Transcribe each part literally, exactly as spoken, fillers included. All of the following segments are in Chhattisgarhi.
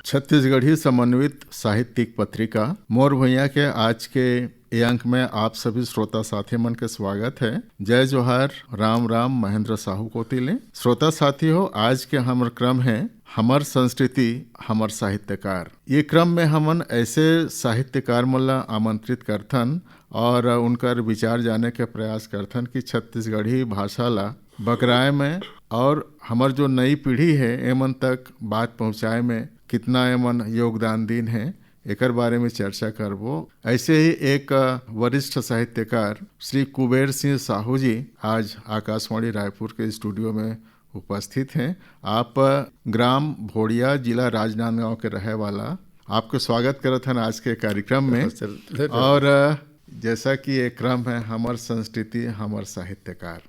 छत्तीसगढ़ी समन्वित साहित्यिक पत्रिका मोर भुइयां के आज के ये अंक में आप सभी श्रोता साथी मन के स्वागत है। जय जोहार, राम राम, महेंद्र साहू कोति ले। श्रोता साथी हो, आज के हमर क्रम है हमर संस्कृति, हमर साहित्यकार। ये क्रम में हमन ऐसे साहित्यकार मन ला आमंत्रित करथन और उनकर विचार जाने के प्रयास करथन कि छत्तीसगढ़ी भाषा ला बगराए में और हमर जो नई पीढ़ी है, एमन तक बात पहुँचाए में कितना एमन योगदान दीन है, एकर बारे में चर्चा करबो। ऐसे ही एक, अ, वरिष्ठ साहित्यकार श्री कुबेर सिंह साहू जी आज आकाशवाणी रायपुर के स्टूडियो में उपस्थित हैं। आप, अ, ग्राम भोड़िया, जिला राजनांदगांव के रहे वाला, आपके स्वागत करत हन आज के कार्यक्रम में। नमस्ते, धन्यवाद। और, अ, जैसा कि ये क्रम है हमर संस्कृति, हमर साहित्यकार,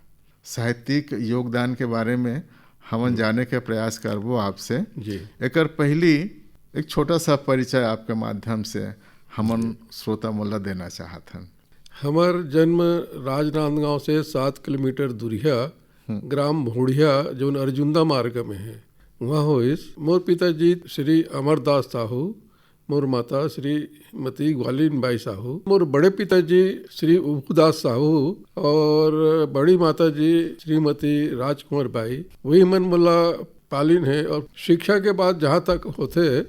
साहित्यिक योगदान के बारे में हमन जाने के प्रयास करबो आपसे। जी। एकर पहली एक छोटा सा परिचय आपके माध्यम से हमन श्रोता मन ला देना चाहत हन। हमर जन्म राजनांदगांव से सात किलोमीटर दूरिहा ग्राम भोड़िया, जोन अर्जुंदा मार्ग में है, वहाँ होइस। मोर पिताजी श्री अमरदास साहू, मोर माता श्रीमती ग्वालिन बाई साहू। मोर बड़े पिताजी श्री उभुदास साहू और बड़ी माता जी श्रीमती राजकुमार बाई, वही मन मोला पालिन है। और शिक्षा के बाद जहाँ तक होथे,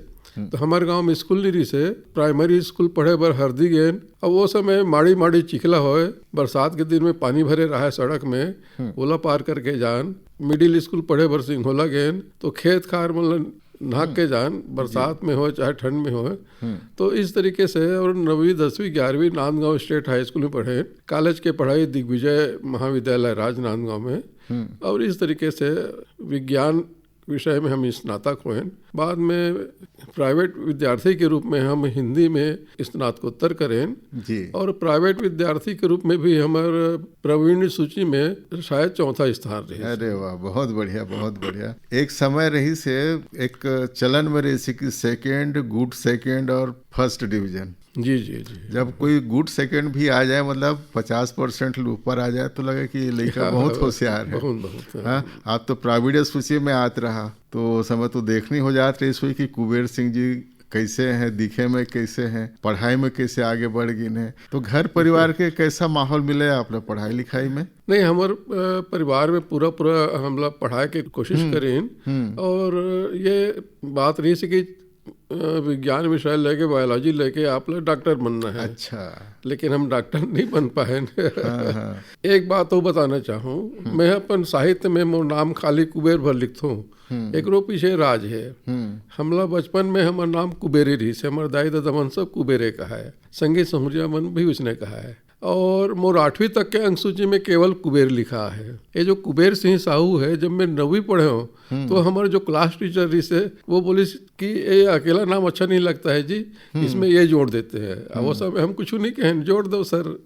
तो हमारे गांव में स्कूल नहीं रहिस हे। प्राइमरी स्कूल पढ़े बर हरदी गेन। अब वो समय माड़ी माड़ी चिखला होय, बरसात के दिन में पानी भरे रहे सड़क में, ओला पार करके जान। मिडिल स्कूल पढ़े बर सिंघोला गेन, तो खेत खार मन ल नहाक के जान, बरसात में होय चाहे ठंड में होय। तो इस तरीके से, और नवीं, दसवीं, ग्यारहवीं नांदगांव स्टेट हाई स्कूल में पढ़े। कॉलेज के पढ़ाई दिग्विजय महाविद्यालय राजनांदगांव में। और इस तरीके से विज्ञान विषय में हम स्नातक होएन। बाद में प्राइवेट विद्यार्थी के रूप में हम हिंदी में स्नातकोत्तर करेन। जी। और प्राइवेट विद्यार्थी के रूप में भी हमर प्रावीण्य सूची में शायद चौथा स्थान रहे। अरे वाह, बहुत बढ़िया, बहुत बढ़िया। एक समय रहिस हे, एक चलन में रहिस हे कि सेकंड, गुड सेकंड और फर्स्ट डिवीजन। जी, जी, जी। जब कोई गुड सेकंड भी आ जाए, मतलब पचास परसेंट ऊपर आ जाए, तो लगे कि ये लड़का बहुत होशियार है। बहुत, बहुत, हाँ। हाँ, आप तो प्रावीण्य सूची में आत रहा, तो ओ समय तो देखनी हो जात रहिस होही कि कुबेर सिंह जी कैसे हैं, दिखे में कैसे हैं, पढ़ाई में कैसे आगे बढ़ गिन हैं। तो घर परिवार के कैसा माहौल मिले आप लोग पढ़ाई लिखाई में? नहीं, हमर, अ, परिवार में पूरा, पूरा हम लोग पढ़ाई के कोशिश करेन। और ये बात रहिस कि, अ, विज्ञान विषय लेके, बायोलॉजी लेके आप लोग डॉक्टर बनना है। अच्छा। लेकिन हम डॉक्टर नहीं बन पाए। हाँ, हाँ। एक बात और बताना चाहूँ, मैं अपन साहित्य में मोर नाम खाली कुबेर भर लिखथों। एकरो पीछे राज है। हमला बचपन में हमर नाम कुबेरे रहिस हे, हमर दाई ददा मन सब कुबेरे कहा है, संगी सहुरिया मन भी उसने कहा है। और मोर आठवीं तक के अंक सूची में केवल कुबेर लिखा है। ये जो कुबेर सिंह साहू है, जब मैं नवीं पढ़े हूँ, तो हमारे जो क्लास टीचर रहिस हे, वो बोलिस कि ये अकेला नाम अच्छा नहीं लगता है जी, इसमें ये जोड़ देते हैं। अब वो समय हम कुछ नहीं कहें, जोड़ दो सर।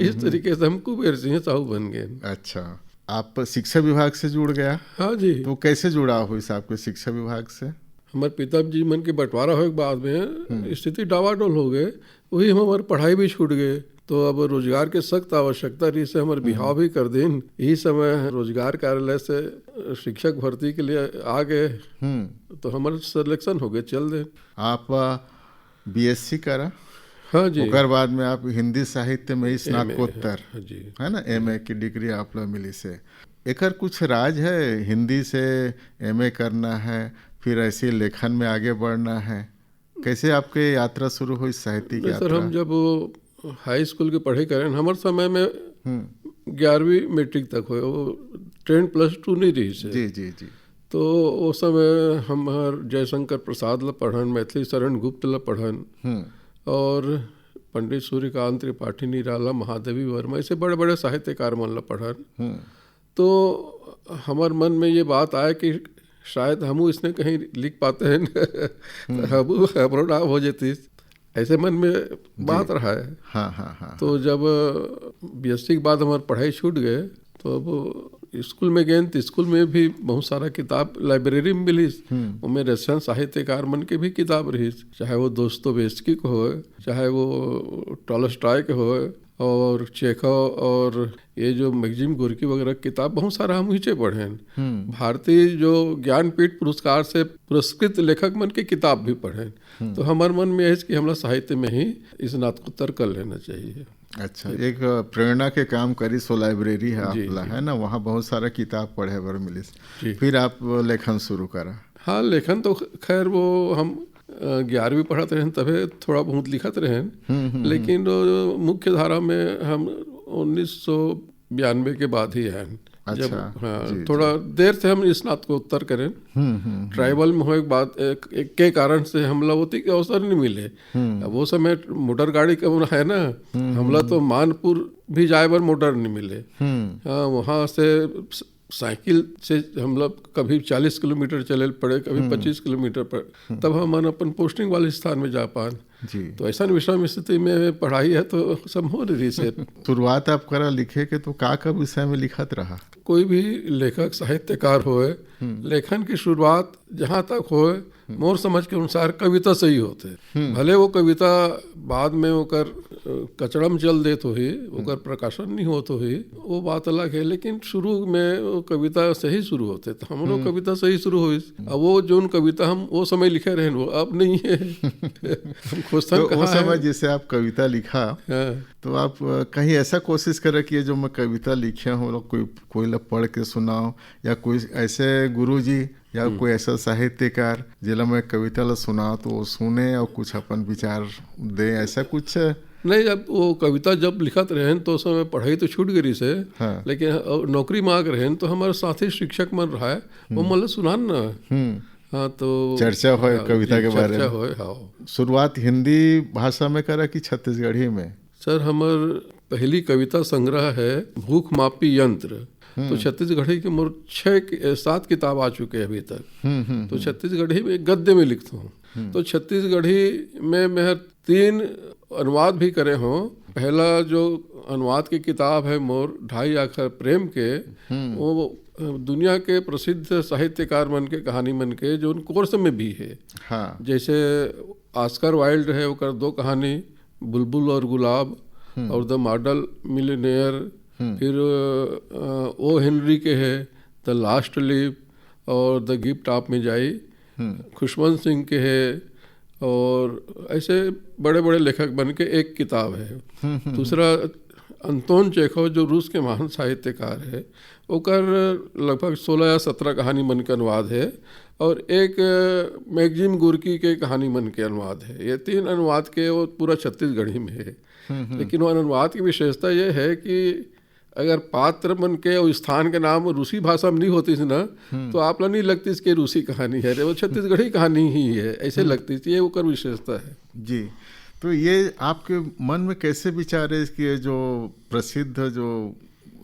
इस तरीके से हम कुबेर सिंह साहू बन गए। अच्छा, आप शिक्षा विभाग से जुड़ गया? हाँ जी। तो कैसे जुड़ाव होइस आपके शिक्षा विभाग से? हमर पिताजी मन के बंटवारा होए के बाद में स्थिति डावाडोल हो गए, वही हम हमार पढ़ाई भी छूट गए। तो अब रोजगार के सख्त आवश्यकता रहिस हे, हमर बिहाव भी कर दिन। यही समय रोजगार कार्यालय से शिक्षक भर्ती के लिए आ गए, तो हमर सिलेक्शन हो गए, चल दे। आप, अ, बीएससी करा? हाँ जी। ओकर बाद में आप हिंदी साहित्य में ही एमए, स्नातकोत्तर, हाँ जी। है ना, एमए की डिग्री आप लोग मिलिस हे। एकर कुछ राज है, हिंदी से एमए करना है, फिर ऐसे लेखन में आगे बढ़ना है? कैसे आपके यात्रा शुरू हुई, साहित्यिक नहीं सर, यात्रा? हम जब वो हाई स्कूल के पढ़े करें, हमर समय में ग्यारहवीं मैट्रिक तक होए, वो टेन प्लस टू नहीं रहिस हे। जी, जी, जी। तो उस समय हमर जयशंकर प्रसाद ला पढ़न, मैथिली शरण गुप्त ला पढ़न, और पंडित सूर्यकांत त्रिपाठी निराला, महादेवी वर्मा, ऐसे बड़े-बड़े साहित्यकार मन ला पढ़न। तो हमर मन में ये बात आए कि शायद हमहू इसने कहीं लिख पाते हैं, तो हमहू, हमरो नाम हो जाती। ऐसे मन में बात रहा है। हाँ, हाँ, हाँ, तो हाँ। जब बीएससी के बाद हमार पढ़ाई छूट गए, तो अब स्कूल में गए, तो स्कूल में भी बहुत सारा किताब लाइब्रेरी में मिलिस। उनमें रशियन साहित्यकार मन के भी किताब रहिस, चाहे वो दोस्तोवेस्की के होए, चाहे वो टॉलस्टॉय के होए, और चेखव और ये जो मैक्सिम गोर्की वगैरह किताब बहुत सारा हम हिचे पढ़ेन। भारतीय जो ज्ञानपीठ पुरस्कार से पुरस्कृत लेखक मन के किताब भी पढ़ेन। तो हमर मन में है कि हमला साहित्य में ही स्नातकोत्तर कर लेना चाहिए। अच्छा, एक प्रेरणा के काम करिस वो लाइब्रेरी है जी, आपला, जी। है ना? वहाँ बहुत सारा किताब पढ़े बर मिलिस। जी। फिर आप लेखन शुरू करा। हाँ, लेखन तो खैर वो हम अ, ग्यारहवीं पढ़त रहेन तभे थोड़ा बहुत लिखत रहेन, लेकिन वो मुख्य धारा में हम उन्नीस सौ बयानबे के बाद ही आएन। जब, अच्छा, हाँ, जी, थोड़ा देर से हम स्नातकोत्तर करेन। ट्राइबल में हो एक बात, एक, एक के कारण से हमला होती कि अवसर नहीं मिले। अब वो समय मोटर गाड़ी कम है ना, हमला तो मानपुर भी जाए बर मोटर नहीं मिले। हाँ, वहाँ से साइकिल से हम लोग कभी चालीस किलोमीटर चले पड़े, कभी पच्चीस किलोमीटर पर, तब हम अपन पोस्टिंग वाले स्थान में जा पान। जी। तो ऐसा विषम स्थिति में पढ़ाई है तो संभव नहीं से। शुरुआत आप करा लिखे के, तो का का विषय में लिखत रहा? कोई भी लेखक साहित्यकार होए, लेखन की शुरुआत जहाँ तक होए, मोर समझ के अनुसार कविता सही होते। भले वो कविता बाद में ओकर अ, कचड़ा में चल देत होही, ओकर प्रकाशन नहीं होत होही, वो बात अलग है, लेकिन शुरू में वो कविता से ही शुरू होते, तो हमरो कविता से ही शुरू होइस। अब वो जोन कविता हम वो समय लिखे रहेन, वो अब नहीं है। हम खोजथन तो वो कहाँ है? समय जैसे आप कविता लिखा, हाँ। तो आप अ, कहीं ऐसा कोशिश करा कि ये जो मैं कविता लिखे हूँ, लोग कोई, कोई ला पढ़ के सुनाओ, या कोई ऐसे गुरुजी या कोई ऐसा साहित्यकार जिला मैं कविता ला सुनाओ तो वो सुने और कुछ अपन विचार दे, ऐसा कुछ? नहीं, अब वो कविता जब लिखत रहेन तो उस समय पढ़ाई तो छूट गई से, हाँ। लेकिन अब नौकरी मांग रहेन तो हमारे साथी शिक्षक मन रहा है, वो मतलब सुनान ना। हम्म। हाँ, तो चर्चा होए हाँ, कविता जी, के बारे चर्चा में। होए, हाँ। शुरुआत हिंदी भाषा में करा कि छत्तीसगढ़ी में? सर, हमर पहली कविता संग्रह है भूख मापी यंत्र। तो छत्तीसगढ़ी के मोर छः के, सात किताब आ चुके हैं अभी तक। हम्म, हम्म, तो छत्तीसगढ़ी में गद्य में लिखता हूँ। तो छत्तीसगढ़ी में मैं तीन अनुवाद भी करे हों। पहला जो अनुवाद की किताब है मोर ढाई आखर प्रेम के, वो दुनिया के प्रसिद्ध साहित्यकार मन के कहानी मन के जो उन कोर्स में भी है। हाँ। जैसे ऑस्कर वाइल्ड है, ओकर दो कहानी, बुलबुल और गुलाब, और द मॉडल मिलियनेयर, फिर अ, ओ हेनरी के है द लास्ट लीफ और द गिफ्ट ऑफ मिजाई, खुशवंत सिंह के है, और ऐसे बड़े बड़े लेखक बन के एक किताब है। दूसरा अंतोन चेखव, जो रूस के महान साहित्यकार है, ओकर लगभग सोलह या सत्रह कहानी मन के अनुवाद है, और एक अ, मैक्सिम गोर्की के कहानी मन के अनुवाद है। ये तीन अनुवाद के वो पूरा छत्तीसगढ़ी में है। लेकिन वो अनुवाद की विशेषता ये है कि अगर पात्र मन के और स्थान के नाम रूसी भाषा में नहीं होती थी ना, तो आप ला नहीं लगती इसके रूसी कहानी है, वो छत्तीसगढ़ी कहानी ही है, ऐसे लगती थी। ये ओकर विशेषता है। जी। तो ये आपके मन में कैसे विचार है कि ये जो प्रसिद्ध जो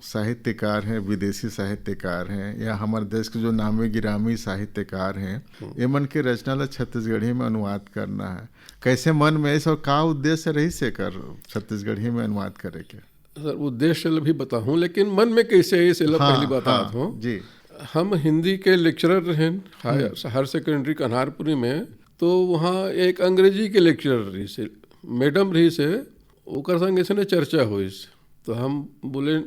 साहित्यकार हैं, विदेशी साहित्यकार हैं, या हमारे देश के जो नामी गिरामी साहित्यकार हैं, ये मन के रचना ला छत्तीसगढ़ी में अनुवाद करना है, कैसे मन में ऐसा, का उद्देश्य रही से कर छत्तीसगढ़ी में अनुवाद करे के? सर, उद्देश्य ला भी बताऊँ, लेकिन मन में कैसे है, इसे ला हाँ, पहली बता हाँ, दूँ। जी। हम हिंदी के लेक्चरर रहें हायर, हायर सेकेंडरी कन्हारपुरी में, तो वहाँ एक अंग्रेजी के लेक्चरर रही से, मैडम रही से, ओकर संग ऐसे ने चर्चा हुई। तो हम बोले,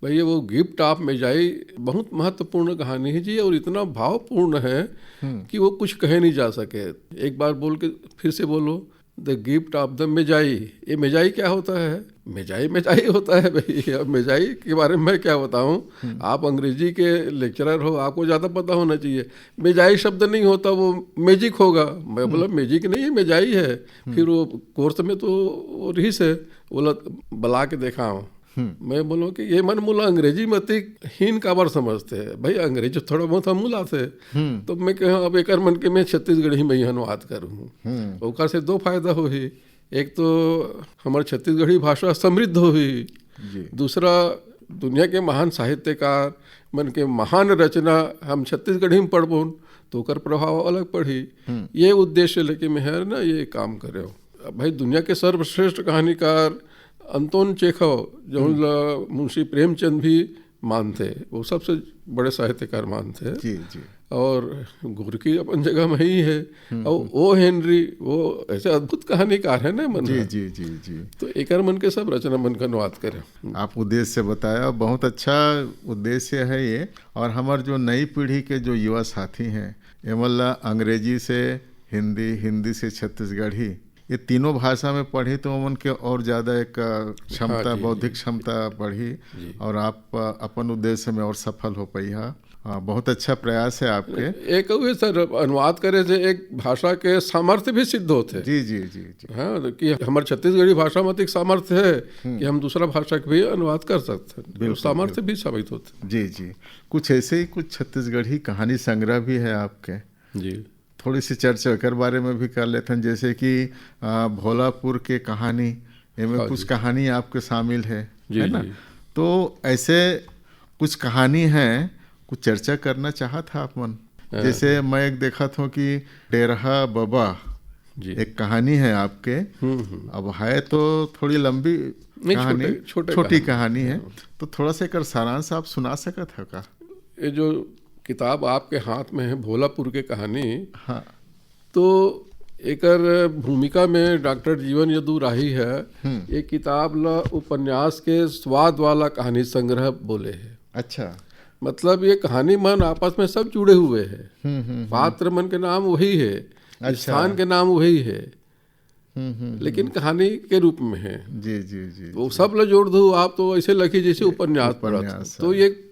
"भैया, वो गिफ्ट ऑफ मेजाई बहुत महत्वपूर्ण कहानी है जी, और इतना भावपूर्ण है कि वो कुछ कहे नहीं जा सके।" एक बार बोल के फिर से बोलो, "द गिफ्ट ऑफ द मेजाई।" ये मेजाई क्या होता है? मेजाई, मेजाई होता है भाई। अब मेजाई के बारे में मैं क्या बताऊं? आप अंग्रेजी के लेक्चरर हो, आपको ज़्यादा पता होना चाहिए। मेजाई शब्द नहीं होता, वो मैजिक होगा। मैं बोला, "मैजिक नहीं है, मेजाई है।" फिर वो कोर्स में तो वो रही से बोला, "बला के देखाओ।" मैं बोलूँ कि ये मन मोला अंग्रेजी में अतिक हीन काबर समझते हैं भाई, अंग्रेजी थोड़ा बहुत हम मुलाते। तो मैं कहा, "अब एकर मन के मैं छत्तीसगढ़ी में ही अनुवाद करूँ।" ओकर से दो फायदा होही, एक तो हमार छत्तीसगढ़ी भाषा समृद्ध होही, जी। दूसरा दुनिया के महान साहित्यकार मन के महान रचना हम छत्तीसगढ़ी में पढ़बोन तो ओकर प्रभाव अलग पढ़ी। ये उद्देश्य लेके मैं है ना ये काम करे। अब भाई, दुनिया के सर्वश्रेष्ठ कहानीकार अंतोन चेखव, जौन ला मुंशी प्रेमचंद भी मानते, वो सबसे बड़े साहित्यकार मानते। जी, जी। और गोरकी अपन जगह में ही है। और ओ हेनरी, वो ऐसे अद्भुत कहानीकार है ना मन जी ह। जी जी जी। तो एकर मन के सब रचना मन का अनुवाद करे। आप उद्देश्य बताया, बहुत अच्छा उद्देश्य है ये। और हमार जो नई पीढ़ी के जो युवा साथी हैं, एमन ला अंग्रेजी से हिंदी, हिंदी से छत्तीसगढ़ी, ये तीनों भाषा में पढ़ी तो ओमन के और ज्यादा एक, अ, क्षमता, हाँ जी, बौद्धिक जी। क्षमता बढ़ी जी। और आप, अ, अपन उद्देश्य में और सफल हो पाई हा। अ, बहुत अच्छा प्रयास है आपके। एक हुए सर, अनुवाद करे से एक भाषा के सामर्थ्य भी सिद्ध होते। जी जी जी जी। हाँ, तो कि हमारे छत्तीसगढ़ी भाषा में तो एक सामर्थ्य है कि हम दूसरा भाषा के भी अनुवाद कर सकते हैं। बिल्कुल, सामर्थ्य भी साबित होते। जी जी। कुछ ऐसे ही कुछ छत्तीसगढ़ी कहानी संग्रह भी है आपके, जी। थोड़ी सी चर्चा एकर बारे में भी कर लेते हैं। जैसे कि, अ, भोलापुर के कहानी, इनमें हाँ कुछ जी। कहानी आपके शामिल है, जी, है ना? जी। तो ऐसे कुछ कहानी हैं, कुछ चर्चा करना चाहत है आप मन? हाँ। जैसे मैं एक देखत हूँ कि डेरहा बबा जी। एक कहानी है आपके। हम्म, हम्म। अब है तो थोड़ी लंबी नहीं, कहानी, छोटे, छोटे छोटी कहानी। कहानी है, तो थोड़ा सा एकर सारांश आप सुना सकत है का? ये जो किताब आपके हाथ में है, भोलापुर के कहानी, हाँ। तो एकर भूमिका में डॉक्टर जीवन यदु राही है। हम्म। ये किताब ला उपन्यास के स्वाद वाला कहानी संग्रह बोले है। अच्छा। मतलब, ये कहानी मन आपस में सब जुड़े हुए हैं। हम्म हम्म। पात्र मन के नाम वही है, अच्छा। स्थान के नाम वही है, हम्म हम्म। लेकिन कहानी के रूप में है। जी जी जी। वो सब ला जोड़ दो आप, तो ऐसे लगे जैसे उपन्यास पढ़त उपन्यास हो। तो है। ये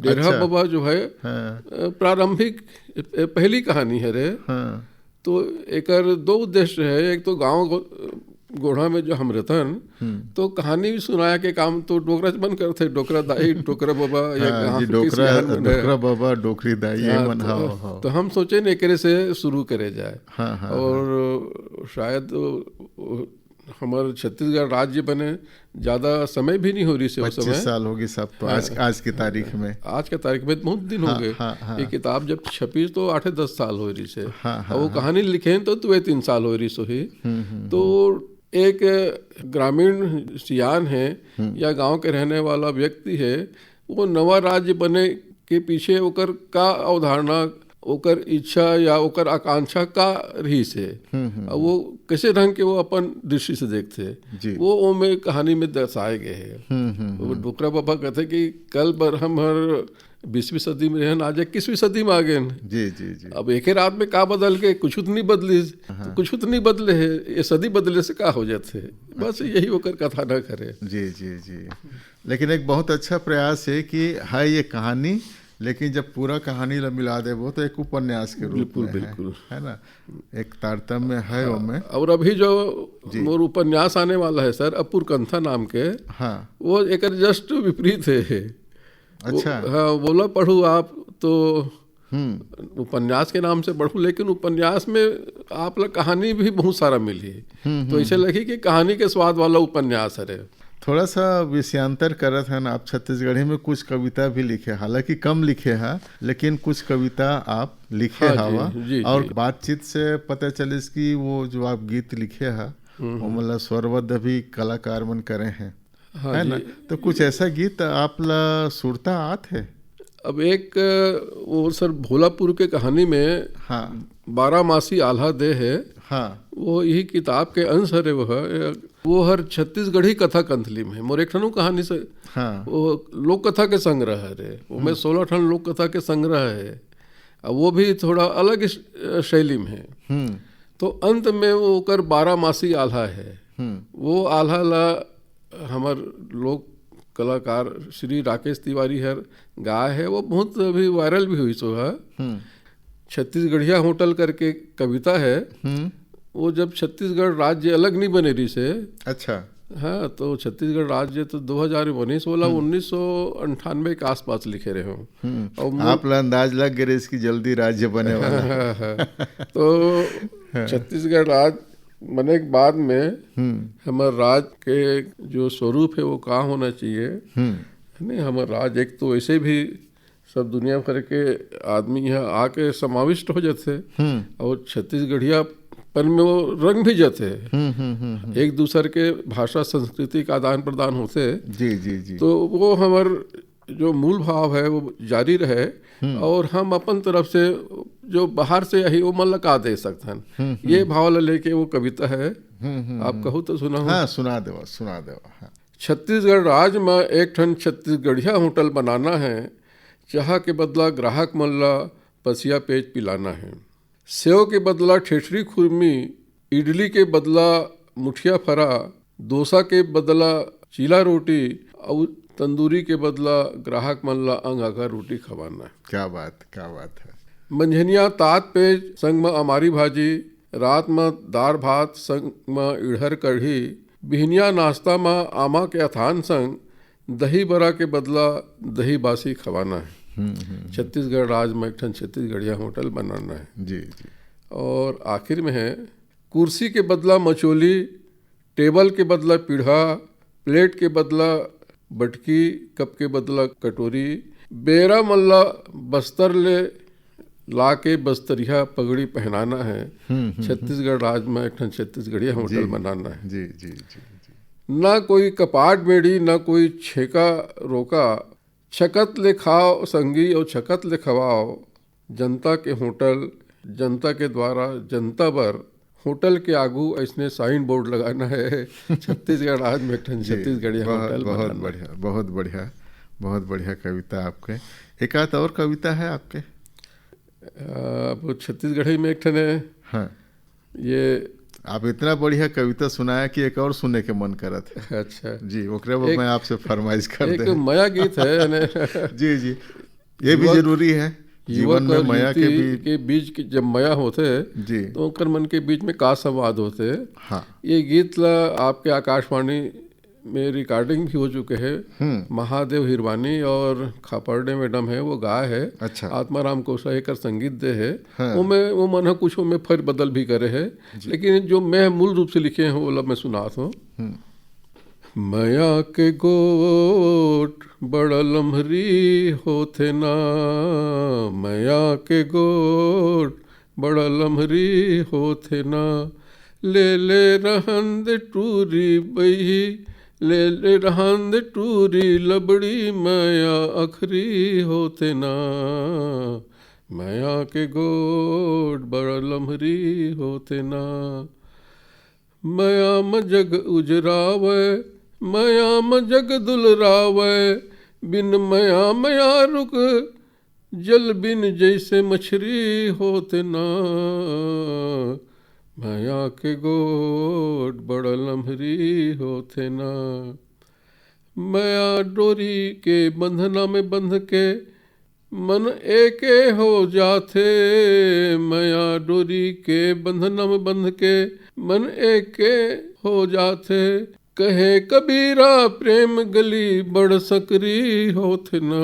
डेरहा अच्छा। बबा जो है, हाँ अ, प्रारंभिक, अ, पहली कहानी है रे। हाँ। तो एकर दो उद्देश्य है। एक तो गांव गो-, गोढ़ा में जो हम रहतन, हम्म। तो कहानी भी सुनाया के काम तो डोकरा मन करते, डोकरा दाई, डोकरा बाबा, या हाँ गांव जी, के डोकरा, सियान मन है। डोकरा बाबा, डोकरी दाई, ये हाँ, मन, तो, हाँ हाँ। तो हम सोचे न एकरे से शुरू करे जाए। हाँ हाँ। और शायद वो, वो हमारे छत्तीसगढ़ राज्य बने ज्यादा समय भी नहीं हो रही से उस समय। पच्चीस साल होगी सब तो, आज, आज की तारीख में। आज के तारीख में बहुत दिन हो हाँ, गए। हाँ, हाँ। ये किताब जब छपी तो आठे दस साल हो रही से। हाँ, हाँ, और वो कहानी लिखे हैं तो दुए तीन साल हो रही सो ही। हम्म हम्म। तो एक ग्रामीण सियान है या गांव के रहने वाला व्यक्ति है, वो नवा राज्य बने के पीछे ओकर का अवधारणा, ओकर इच्छा या ओकर आकांक्षा का रही से, हम्म हम्म। और वो कैसे ढंग के वो अपन दृष्टि से देखते, जी। वो ओमे कहानी में दर्शाए गए हैं। हम्म हम्म। वो डोकरा बाबा कहते कि कल बर हम हर बीसवीं सदी में रहन, आज इक्कीसवीं सदी में आ गए हैं। जी जी जी। अब एक ही रात में का बदल के, कुछ तो नहीं बदलिस, तो कुछ तो नहीं बदले है, ये सदी बदले से का हो जाते है। बस यही ओकर कथा ना करे। जी जी जी। लेकिन एक बहुत अच्छा प्रयास है कि है ये कहानी, लेकिन जब पूरा कहानी ला मिला देबो तो एक उपन्यास के रूप बिल्कुल, में है, बिल्कुल। है ना? एक तारतम्य है ओमे। और अभी जो जी। मोर उपन्यास आने वाला है सर, अपुर कंथा नाम के, हाँ। वो एक जस्ट विपरीत है। अच्छा। वो, हाँ, बोला पढ़ू आप तो हम्म। उपन्यास के नाम से पढ़ू, लेकिन उपन्यास में आप ला कहानी भी बहुत सारा मिली। हम्म, तो इसे लगी कि कहानी के स्वाद वाला उपन्यास है रे। थोड़ा सा विषयांतर करत हन आप, छत्तीसगढ़ी में कुछ कविता भी लिखे, हालांकि कम लिखे हैं, लेकिन कुछ कविता आप लिखे हाँ जी, हवा। जी, और जी। बातचीत से पता चलिस कि वो जो आप गीत लिखे हैं, वो मतलब स्वरबद्ध भी कलाकार मन करे हैं, हाँ है जी। ना? तो कुछ ऐसा गीत आप ला सुरता आत है? अब एक, वो सर, भोलापुर के कहानी में हाँ। बारामासी आल्हा दे है, हाँ। वो यही किताब के अंश हरे। वो है, वो हर छत्तीसगढ़ी कथा कंथली में मोर एक ठनु कहानी से, हाँ। वो लोक कथा के संग्रह है रे, वो में सोलह ठन लोक कथा के संग्रह है। अब वो भी थोड़ा अलग श-, शैली में है। हम्म। तो अंत में वो ओकर बारामासी आल्हा है। हम्म। वो आल्हा ला हमर लोक कलाकार श्री राकेश तिवारी हर गाय है, वो बहुत अभी वायरल भी हुई सो है। हम्म। छत्तीसगढ़िया होटल करके कविता है। हम्म। वो जब छत्तीसगढ़ राज्य अलग नहीं बने रही से, अच्छा। हाँ, तो छत्तीसगढ़ राज्य तो दो हज़ार उन्नीस वाला, उन्नीस सौ अंठानवे के आसपास लिखे रहे हो। हम्म। और मो- आप ला अंदाज लग गए रहे इसकी जल्दी राज्य बने वाला। तो छत्तीसगढ़ राज्य बने के बाद में हम्म। हमारे राज्य के जो स्वरूप है वो का होना चाहिए, हम्म। है नहीं? हमारे राज्य एक तो वैसे भी सब दुनिया भर के आदमी यहाँ आके समाविष्ट हो जाते हैं हम्म। और छत्तीसगढ़ियापन में वो रंग भी जाते हैं। हम्म, हम्म, हम्म, हम्म। एक दूसर के भाषा संस्कृति का आदान प्रदान होते हैं। जी, जी, जी। तो वो हमार जो मूल भाव है वो जारी रहे, हम्म। और हम अपन तरफ से जो बाहर से आही वो मन ला का दे सकथन, हम्म, हम्म। ये भाव ला लेके वो कविता है। हम्म, हम्म, आप हम्म। कहू तो सुनाहू। हाँ, सुना देवा, सुना देवा, हाँ। छत्तीसगढ़ राज म एक ठन छत्तीसगढ़िया होटल बनाना है, चाह के बदला ग्राहक मन ला पसिया पेज पिलाना है। सेव के बदला ठेठरी खुरमी, इडली के बदला मुठिया फरा, डोसा के बदला चीला रोटी, अउ तंदूरी के बदला ग्राहक मन ला अंगाखा रोटी खवाना है। क्या बात, क्या बात है। मंझनिया तात पेज संग म अमारी भाजी, रात म दार भात संग म इड़हर कढ़ी, बिहनिया नाश्ता म आमा के अथान संग दही बरा के बदला दही बासी खवाना है। हम्म, हम्म, हम्म। छत्तीसगढ़ राज म एक ठन छत्तीसगढ़िया होटल बनाना है। जी, जी। और आखिर में है, कुर्सी के बदला मचोली, टेबल के बदला पीढ़ा, प्लेट के बदला बटकी, कप के बदला कटोरी, बेरा मन ला बस्तर ले ला के बस्तरिया पगड़ी पहनाना है। हम्म, हम्म, हम्म। छत्तीसगढ़ राज में एक ठन छत्तीसगढ़िया होटल जी। बनाना है। जी, जी, जी, जी। ना कोई कपाट मेड़ी, ना कोई छेका रोका, छकत ले खाओ संगी और छकत ले खवाओ। जनता के होटल, जनता के द्वारा, जनता बर। होटल के आगू ऐसने साइन बोर्ड लगाना है, छत्तीसगढ़ राज में एक ठन जी, छत्तीसगढ़िया बहुत, होटल बहुत बनाना है। बढ़िया, बहुत बढ़िया, बहुत बढ़िया कविता आपके। एक आध और कविता है आपके? अ, वो छत्तीसगढ़ी में एक ठन है। हाँ। ये आप इतना बढ़िया कविता सुनाया कि एक और सुने के मन करत है। अच्छा। जी, ओकरे बाद एक, मैं आपसे फरमाइश कर एक दे। मया गीत है, यानी जी, जी। ये भी युवक, जरूरी है। युवक जीवन में और मया के युवती भी के बीच के जब मया होथे, जी। तो ओकर मन के बीच में का संवाद होथे? हाँ। ये गीत ला आपके आकाशवाणी में रिकॉर्डिंग भी हो चुके हैं। हम्म। महादेव हिरवानी और खापर्डे मैडम है, वो गाय है। अच्छा। आत्माराम कोसा एकर संगीत दे है। हाँ। वो में, वो मन ह कुछ में फेर बदल भी करे है। जी। लेकिन जो मैं मूल रूप से लिखे हैं, वो ला मैं सुनात हूँ। हम्म। मया के गोठ बड़ा लम्हरी होथे ना, मया के गोठ बड़ा लम्हरी होथे ना, ले ले रहन दे टूरी बही, ले ले रहन दे टूरी लबड़ी, मया अखरी होथे ना, मया के गोठ बड़ा लम्हरी होथे ना। मया म जग उजरावय, मया म जग दुलरावय, बिन मया मया रुक जल बिन जैसे मछरी होथे ना, मया के गोठ बड़ा लम्हरी होथे ना। मया डोरी के बंधना में बंध के मन एके हो जाथे, मया डोरी के बंधना में बंध के मन एके हो जाथे। कहे कबीरा प्रेम गली बड़ सकरी होथे ना,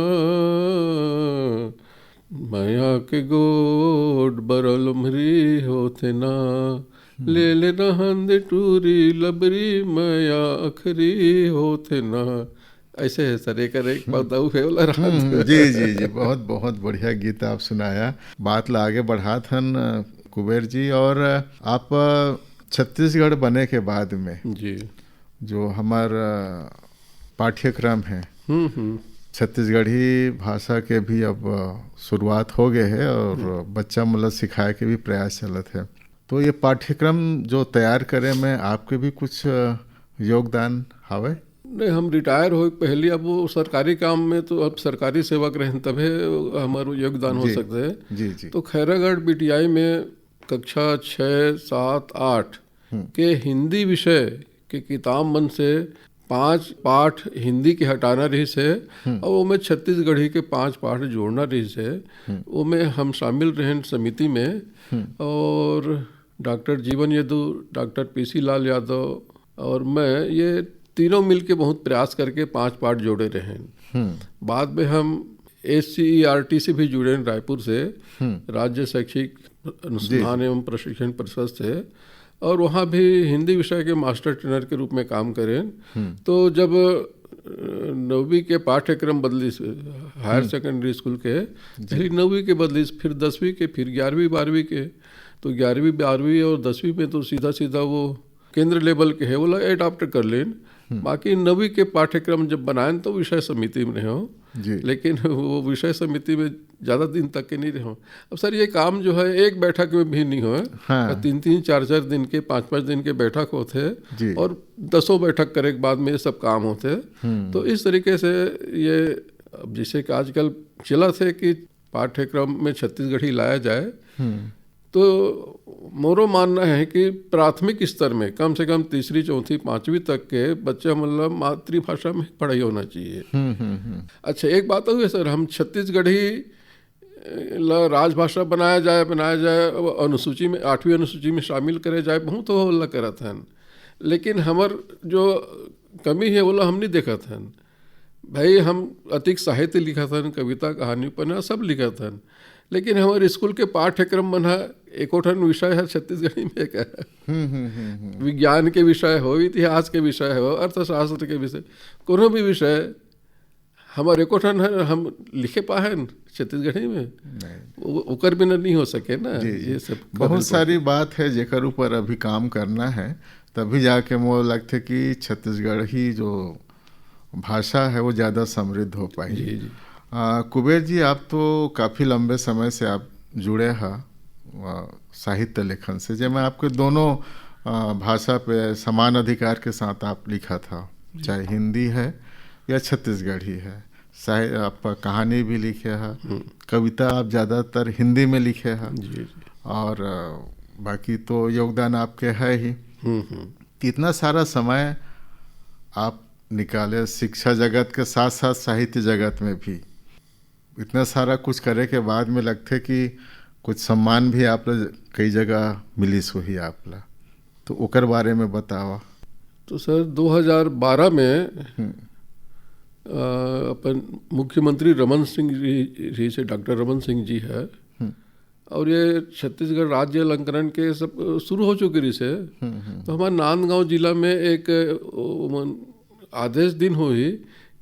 मया के गोठ बड़ा लम्हरी होथे ना, ले ले रहन दे टूरी लबरी, मया अखरी होथे ना। ऐसे है सर, एकर एक पद अउ है वाला रात। हम्म, जी, जी, जी, बहुत, बहुत बढ़िया गीत आप सुनाया। बात ला आगे बढ़ात हन, अ, कुबेर जी, और, अ, आप, अ, छत्तीसगढ़ बने के बाद में जी। जो हमार, अ, पाठ्यक्रम है, हम्म, हम्म। छत्तीसगढ़ी भाषा के भी अब, अ, शुरुआत हो गए है और हम्म। बच्चा मन ला सिखाए के भी प्रयास चलत है। तो ये पाठ्यक्रम जो तैयार करे में आपके भी कुछ, अ, योगदान हावय? नहीं, हम रिटायर होए के पहले, अब वो सरकारी काम में तो अब सरकारी सेवक रहेन तभे हमारो योगदान हो जी। सकता है। जी, जी। तो खैरागढ़ बीटीआई में कक्षा छः, सात, आठ हम्म। के हिंदी विषय के किताब मन से पांच पाठ हिंदी के हटाना रहिस हे हम्म। और ओमे छत्तीसगढ़ी के पांच पाठ जोड़ना रहिस हे। हम्म। ओमे हम शामिल रहेन समिति में हम्म। और डॉक्टर जीवन यदु, डॉक्टर पीसी लाल यादव और मैं, ये तीनों मिलके बहुत प्रयास करके पांच पाठ जोड़े रहेन। हम्म। बाद में हम एससीईआरटी से भी जुड़ेन, रायपुर से, हम्म। राज्य शैक्षिक अनुसंधान जी। एवं प्रशिक्षण परिषद से, और वहाँ भी हिंदी विषय के मास्टर ट्रेनर के रूप में काम करेन। हम्म। तो जब, अ, नौवीं के पाठ्यक्रम बदलिस, हायर हम्म। सेकेंडरी स्कूल के, जी। पहली नौवीं के बदलिस, फिर दसवीं के, फिर ग्यारहवीं बारहवीं के, तो ग्यारहवीं बारहवीं और दसवीं में तो सीधा सीधा वो केंद्र लेवल के हे, ओला एडॉप्ट कर लेन। बाकी नवी के पाठ्यक्रम जब बनाएन तो विषय समिति में रहे हो, जी। लेकिन वो विषय समिति में ज़्यादा दिन तक के नहीं रहे हो। अब सर, ये काम जो है एक बैठक में भी नहीं हो, हाँ। तीन तीन चार चार दिन के, पाँच पाँच दिन के बैठक होते जी। और दसों बैठक करे के बाद में ये सब काम होते। तो इस तरीके से ये, अब जैसे कि आजकल चला थे कि पाठ्यक्रम में छत्तीसगढ़ी लाया जाए, तो मोरो मानना है कि प्राथमिक स्तर में कम से कम तीसरी, चौथी, पाँचवीं तक के बच्चा मतलब मातृभाषा में पढ़ाई होना चाहिए। हम्म हम्म हम्म अच्छा, एक बात और है सर, हम छत्तीसगढ़ी ला राजभाषा बनाया जाए, बनाया जाए, अब अनुसूची में, आठवीं अनुसूची में शामिल करे जाए, बहुत होला करत हन, लेकिन हमर जो कमी है, ओला हम नहीं देखत हन। भाई, हम अतिक साहित्य लिखत हन, कविता, कहानी, उपन्यास सब लिखत हन, लेकिन हमर स्कूल के पाठ्यक्रम मन ह एको ठन विषय है छत्तीसगढ़ी में का? हम्म हम्म हम्म हम्म। विज्ञान के विषय हो, इतिहास के विषय हो, अर्थशास्त्र के विषय, कोनो भी विषय हमर एको ठन है, हम लिखे पाहन छत्तीसगढ़ी में, नहीं। वो, ओकर बिना नहीं हो सके ना। जी, जी। ये सब बहुत सारी बात है जेकर ऊपर अभी काम करना है, तभी जाके मोर लगथे कि छत्तीसगढ़ी जो भाषा है वो ज़्यादा समृद्ध हो पाई। जी, जी। आ, कुबेर जी, आप तो काफ़ी लंबे समय से आप जुड़े हैं आ, साहित्य लेखन से, जेमे आपके दोनों आ, भाषा पे समान अधिकार के साथ आप लिखा था, चाहे हिंदी है या छत्तीसगढ़ी है। साहि-, आप कहानी भी लिखे हैं, कविता आप ज़्यादातर हिंदी में लिखे हैं जी, जी। और आ, बाकी तो योगदान आपके है ही। हम्म हम्म इतना सारा समय आप निकाले शिक्षा जगत के साथ साथ साहित्य जगत में भी, इतना सारा कुछ करे के बाद में लगथे कि कुछ सम्मान भी आप ला कई जगह मिलिस होही आप ला, तो ओकर बारे में बतावा। तो सर, दो हज़ार बारह में हम्म। अ, अपन मुख्यमंत्री रमन सिंह जी, जी से, डॉक्टर रमन सिंह जी है, हम्म। और ये छत्तीसगढ़ राज्य अलंकरण के सब शुरू हो चुके रहिस हे। हम्म हम्म तो हमारे नांदगांव जिला में एक, अ, ओमन आदेश दिन होही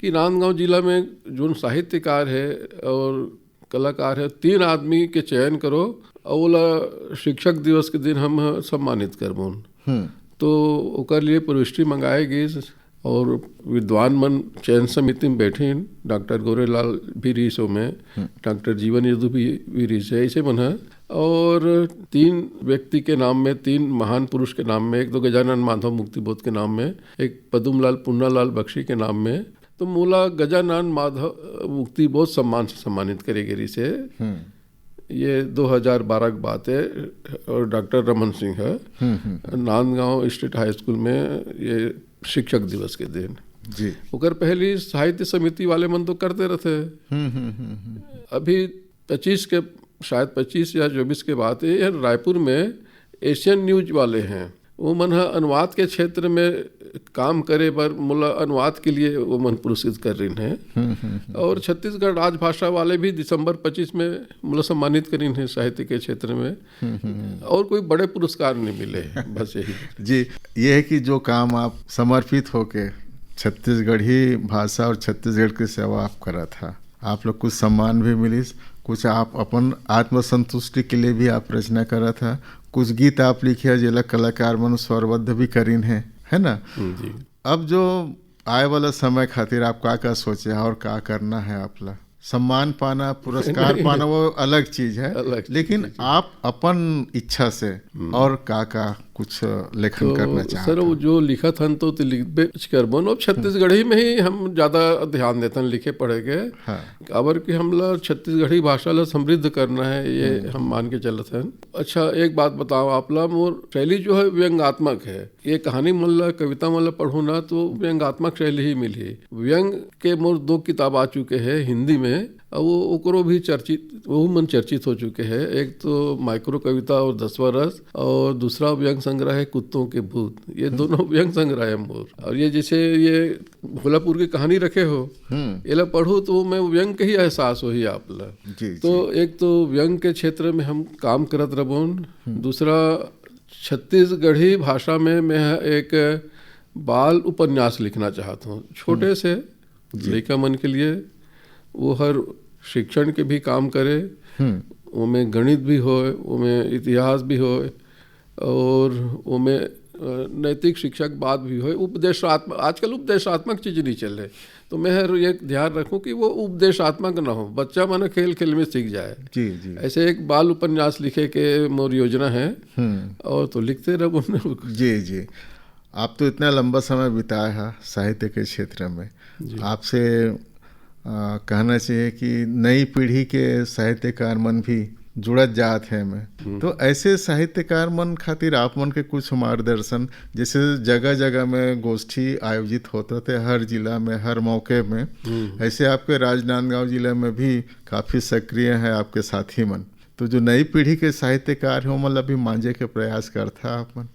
कि नांदगांव जिला में जोन साहित्यकार है और कलाकार है, तीन आदमी के चयन करो और ओला शिक्षक दिवस के दिन हम सम्मानित करबोन। हम्म तो ओकर लिए प्रविष्टि मंगाए गई और विद्वान मन चयन समिति में बैठे हैं। डॉक्टर गोरेलाल भी रहिस ओमे, डॉक्टर जीवन यदु भी, भी रहिस हे, ऐसे मन है। और तीन व्यक्ति के नाम में, तीन महान पुरुष के नाम में, एक तो गजानन माधव मुक्तिबोध के नाम में, एक पदुमलाल पुन्नालाल बख्शी के नाम में। तो मोला गजानन माधव मुक्तिबोध सम्मान से सम्मानित करे गे रहिस हे। हम्म ये दो हज़ार बारह की बात है। और डॉक्टर रमन सिंह है, हम्म हम्म नांदगांव स्टेट हाई स्कूल में ये शिक्षक दिवस के दिन। जी। ओकर पहली साहित्य समिति वाले मन तो करते रहते हैं। हम्म हम्म हम्म हम्म अभी पच्चीस के, शायद पच्चीस या चौबीस के बात है, ये रायपुर में एशियन न्यूज वाले हैं, वो मन ह अनुवाद के क्षेत्र में काम करे बर मोला अनुवाद के लिए वो मन पुरस्कृत कर रही हैं। हम्म हम्म और छत्तीसगढ़ राजभाषा वाले भी दिसंबर पच्चीस में मोला सम्मानित करीन है साहित्य के क्षेत्र में। और कोई बड़े पुरस्कार नहीं मिले, बस यही। जी, ये है कि जो काम आप समर्पित होके छत्तीसगढ़ी भाषा और छत्तीसगढ़ की सेवा आप करत हा, आप लोग कुछ सम्मान भी मिलिस, कुछ आप अपन आत्मसंतुष्टि के लिए भी आप रचना करत हा, कुछ गीत आप लिखे हा जेला कलाकार मन स्वरबद्ध भी करीन है, है ना? जी। अब जो आए वाला समय खातिर आप का का सोचे हा और का करना है आप ला? सम्मान पाना, पुरस्कार नहीं, पाना, नहीं। वो अलग चीज है, अलग चीज लेकिन है, जी। आप अपन इच्छा से और का का कुछ लेखन तो करना चाहत सर, हा? वो जो लिखत हन तो लिखबे करबो न। अब छत्तीसगढ़ी में ही हम ज्यादा ध्यान देतन लिखे पढ़े के। हाँ। काबर कि हमला छत्तीसगढ़ी भाषा ला समृद्ध करना है, ये हम मान के चलत हन। अच्छा, एक बात बताओ आप ला, मोर शैली जो है व्यंगात्मक है। ये कहानी मन ला, कविता मन ला पढ़ू ना तो व्यंगात्मक शैली ही मिलही। व्यंग के मोर दो किताब आ चुके हैं हिंदी में, और वो ओकरो भी चर्चित, वो मन चर्चित हो चुके हैं। एक तो माइक्रो कविता और दसवाँ रस, और दूसरा व्यंग संग्रह है कुत्तों के भूत। ये दोनों व्यंग संग्रह है मोर। और ये जैसे ये भोलापुर की कहानी रखे हो, हम्म। एला पढ़ो तो मैं व्यंग के ही एहसास होही आप ला। जी, तो एक तो व्यंग के क्षेत्र में हम काम करत रबोन, दूसरा छत्तीसगढ़ी भाषा में मैं एक बाल उपन्यास लिखना चाहत हूँ, छोटे से लइका मन के लिए। वो हर शिक्षण के भी काम करे, हम्म। ओमे गणित भी होए, ओमे इतिहास भी होए, और ओमे नैतिक शिक्षा के बात भी होय, उपदेशात्मक, आजकल उपदेशात्मक चीज नहीं चल रहे, तो मैं हर एक ध्यान रखूं कि वो उपदेशात्मक ना हो, बच्चा मन खेल खेल में सीख जाए। जी, जी। ऐसे एक बाल उपन्यास लिखे के मोर योजना है, हम्म। और तो लिखते रहो। जी, जी। आप तो इतना लंबा समय बिताए हैं साहित्य के क्षेत्र में। जी। आपसे, आ, कहना चाहिए कि नई पीढ़ी के साहित्यकार मन भी जुड़त जात है में। हम्म। तो ऐसे साहित्यकार मन खातिर आप मन के कुछ मार्गदर्शन, जैसे जगह जगह में गोष्ठी आयोजित होत रथे, हर जिला में, हर मौके में, हम्म। ऐसे आपके राजनांदगांव जिले में भी काफी सक्रिय है आपके साथी मन, तो जो नई पीढ़ी के साहित्यकार हो, मतलब, अभी मांजे के प्रयास करता आप मन?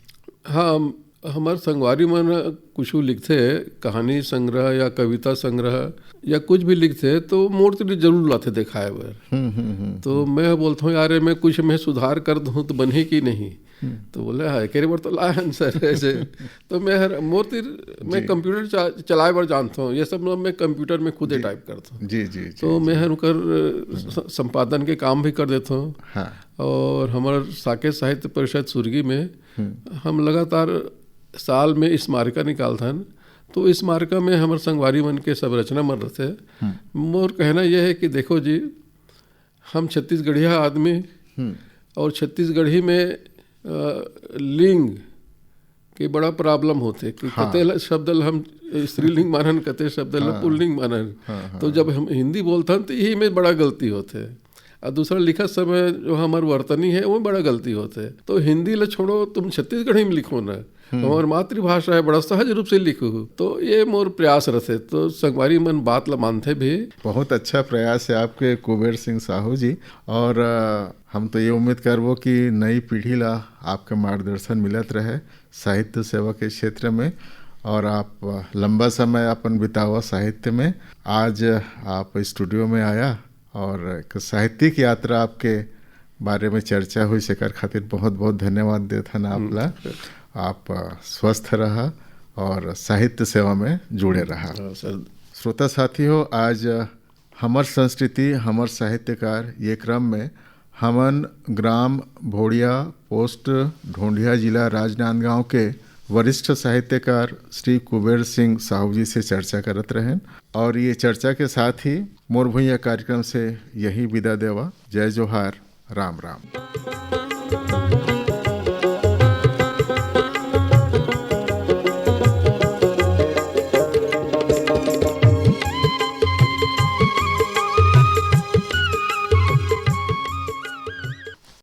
हाँ, हमर संगवारी मन कुछु लिखथे, कहानी संग्रह या कविता संग्रह या कुछ भी लिखथे, तो मोर तीर जरूर लाथे देखाए बर। हम्म, हम्म, हम्म। तो मैं बोलता हूँ, "यार, मैं कुछ मैं सुधार कर दूँ तो बने कि नहीं?" हम्म। तो बोले, "हाँ, एकेरे बर तो लाए हन सर।" ऐसे तो मैं हर मोर तीर मैं जी। कंप्यूटर चा-, चलाए बर जानता हूँ, ये सब मैं कंप्यूटर में खुदे जी। टाइप करता हूँ। जी, जी, जी, तो जी। मैं हर ओकर स-, संपादन के काम भी कर देता हूँ। हाँ। और हमर साकेत साहित्य परिषद सुरगी में हम्म। हम लगातार साल में स्मारिका निकालथन, तो स्मारिका में हमर संगवारी मन के सब रचना मन रथे। हम्म। मोर कहना यह है कि देखो जी, हम छत्तीसगढ़िया आदमी, हम्म। और छत्तीसगढ़ी में, अ, लिंग के बड़ा प्रॉब्लम होथे कि हाँ। कते ल-, शब्द ल हम स्त्रीलिंग मानन, कते शब्द ल हाँ। पुल्लिंग मानन। हाँ, हाँ। तो जब हम हिंदी बोलथन, तो यही में बड़ा गलती होथे। और दूसरा, लिखत समय जो हमर वर्तनी है, वो बड़ा गलती होथे। तो हिंदी ल छोड़ो, तुम छत्तीसगढ़ी में लिखो ना, हम्म। हमार मातृभाषा है, बड़ा सहज रूप से लिखो। तो ये मोर प्रयास रथे। तो संगवारी मन बात ल मानथे भी। बहुत अच्छा प्रयास है आपके, कुबेर सिंह साहू जी। और, अ, हम तो ये उम्मीद करबो कि नई पीढ़ी ला आपके मार्गदर्शन मिलत रहे साहित्य सेवा के क्षेत्र में, और आप, अ, लंबा समय अपन बितावा साहित्य में। आज आप स्टूडियो में आया और एक साहित्यिक यात्रा आपके बारे में चर्चा हुई, सेकर खातिर बहुत बहुत धन्यवाद देथन आप ला। आप, अ, स्वस्थ रहा और साहित्य सेवा में जुड़े रहा। हाँ, सर। श्रोता साथी हो, आज, अ, हमर संस्कृति, हमर साहित्यकार, ये क्रम में हमन ग्राम भोड़िया, पोस्ट ढोंढिया, जिला राजनांदगांव के वरिष्ठ साहित्यकार श्री कुबेर सिंह साहू जी से चर्चा करत रहेन। और ये चर्चा के साथ ही मोर भुइयां कार्यक्रम से यही विदा देवा। जय जोहार, राम राम।